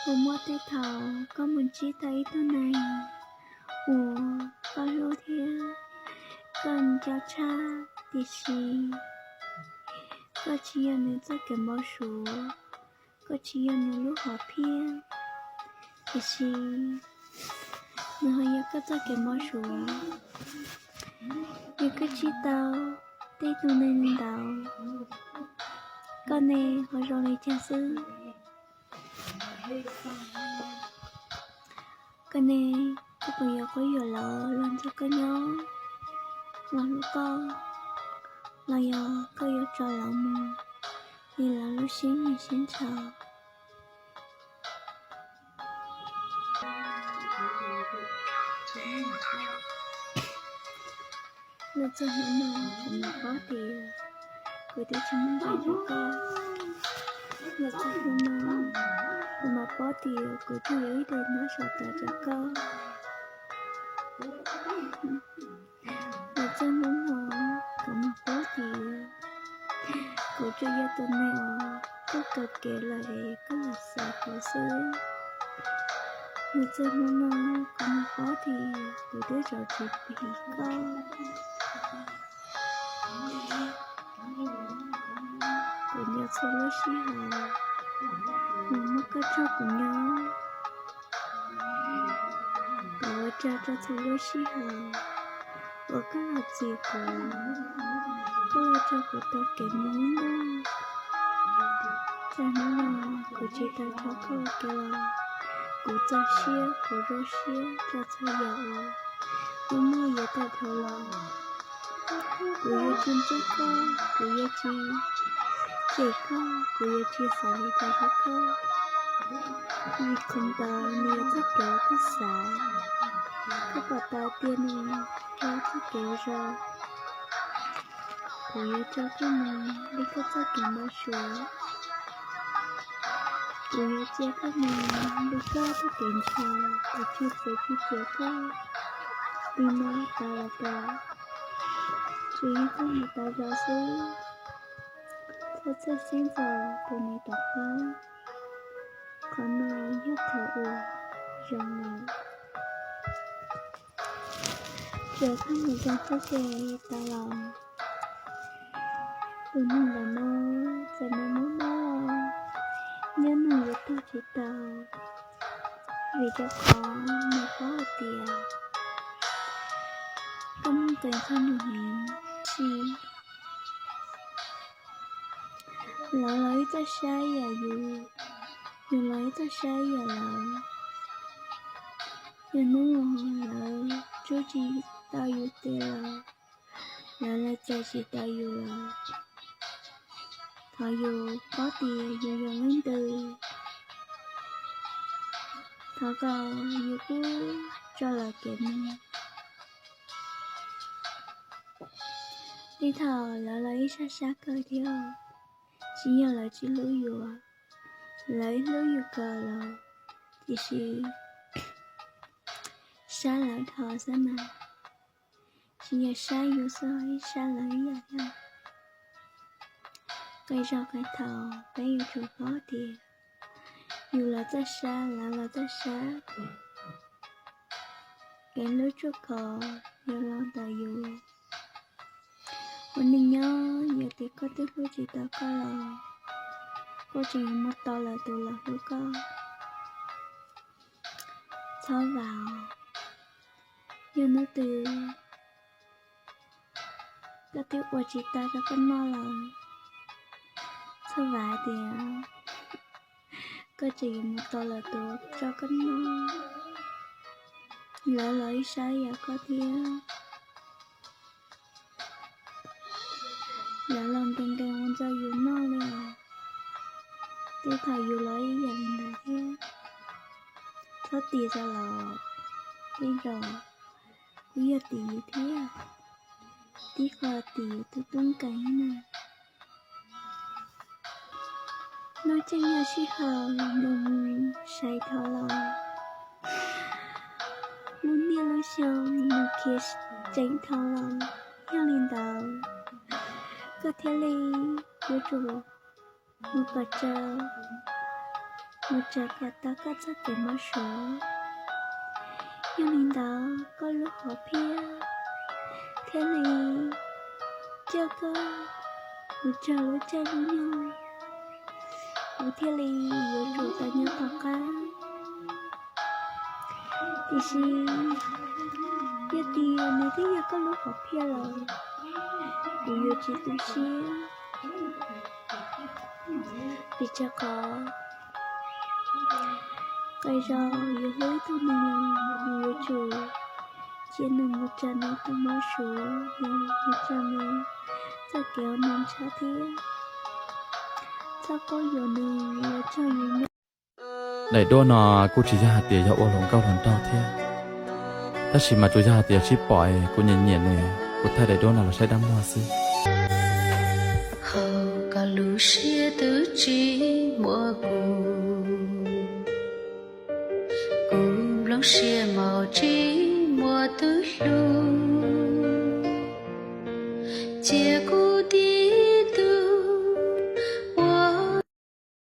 Puas muaj tej thaum koj mus ntsib tau ib tug neeg uas koj hlub thiab koj nco tshaj, tiam sis koj tsis yog nws txoj kev npau suav, koj tsis yog nws lub hom phiaj, tiam sis nws ho yog koj txoj kev npau suav? Yog koj ntsib tau tej tug neeg li ntawd, koj ne ho zoo li cas xwb? Koj ne, koj puas yuav quab yuam lawv los nrog koj nyob, los hlub koj, los yog koj yuav tso lawv mus li lawv lub siab nyiam siab ntshaw? Los txog hnub no kuv mam paub tias kuv twb tsis muaj nqis rau koj. Los txog hnub no kuv mam paub tias kuv twb yog ib daim nab saum tawv rau koj. Los txog hnub no kuv mam paub tias kuv tsuas yog tus neeg uas koj kaw kev lawm es koj los xav kuv xwb. Los txog hnub no kuv mam paub tias kuv twb tsis phim koj. Kuv nco txhua lub sij hawm uas muaj koj nrog kuv nyob. Kuv ua tsaug rau txhua lub sij hawm uas koj los txis kuv, koj los tso kuv tau kev mus ib ntus. Txog hnub no kuv tsis tau nrog koj ua ke los, kuv txaus siab, kuv zoo siab rau txhua yam uas kuv muaj yuav tawm dhau los. Kuv yuav tsis ntseeg koj, kuv yuav tsis cem koj, kuv yuav tsis xav li cas rau koj. Vim qhov ntawd nws yog txoj kev koj xav, koj pom tau tias nws yog txoj kev zoo. Kuv yuav tso koj mus li koj txoj kev npau suav. Kuv yuav cia koj mus li koj txoj kev ntshaw, kuv tsis txwv tsis txiav koj li no tas los tas. Tsuas yog koj mus tas zog xwb, txhob txhawj xeeb txog tus neeg tom qab. Qhov no yog thaum uas zoo lawm, tsuas koj mus zoo txoj kev tas los. Tus neeg ntawm no txawm nws mob mob los nyob nws yuav tuag tsis tau, vim rau qhov nws paub hais tias koj muaj kev ntseeg nws heev. Tab sis lawv los ib txoj sab yam yus, yus los ib txoj sab yam lawv. Yog hnub uas lawv rub tsis tau yus tes los, lawv los txais tsis tau yus los, thov yus paub tias yus yog leej twg, thov kom yus kuj tso lawv kev mus. Tej thaum lawv los ib sab sab kawg thiab, tsis yog lawv tsis hlub yus, lawv hlub yus kawg los, tiam sis sab lawv dhau xwb mas, tsis yog sab yus xwb, sab lawv ib yam thiab. Qee zaug qee thaum peb yuav tsum paub tias yus los txoj sab, lawv los txoj sab. Kev hlub tsuj khov yog los ntawm yus. Ua neej nyob yog tias koj twb hlub tsis tau koj los, koj tseem yuav mus tos lawm tus los hlub koj. Txhob vam, yog hnub twg koj twb ua tsis tau rau koj noj lawm, txhob vam tias koj tseem yuav mus tos lawm tus tso koj noj. Lawv los ib sab yam koj thiab, lawv los nkees nkees ua ntxuag yus noj li os. Tej thaum yus los ib yam li ntawd thiab. Txhob tim tau los, tej zaum kuj yog tim yus thiab, tib qho tim yus tus tub nkeeg na. Lub caij nyoog sij hawm nws sai dhau los, lub niaj lub xyoo nws khiav tseeb dhau los, yog li ntawd koj thiaj li yuav tsum mus kom txog mus tsa kom tau koj txoj kev mob suav. Yog li ntawd koj lub hom phiaj thiaj li coj koj mus txog lub caij lub nyoog, kuv thiaj li yuav tsum tau nyob tom qab. Tiam sis yog tias nws twb yog koj lub hom phiaj lawm, kuv yuav tsis tu siab, vim rau qhov qee zaug yus hlub ib tug neeg los yus yuav tsum cia nws mus raws nws tus mob suav, mus raws nws txoj kev ua neej tshiab thiab txhob quab yuam nws los txog yus nyob. Daim duab no kuj tsis yog hais tias yog ua hluas nkauj hluas nraug thiab, tab sis mas tsuas yog hais tias sib pom kuv nyiam nyiam nws, kuv thaij daim duab no los saib dab muag xwb. Hauv koj lub siab twb tsis muaj kuv, kuv nplooj siab maum tsis muaj tus hlub.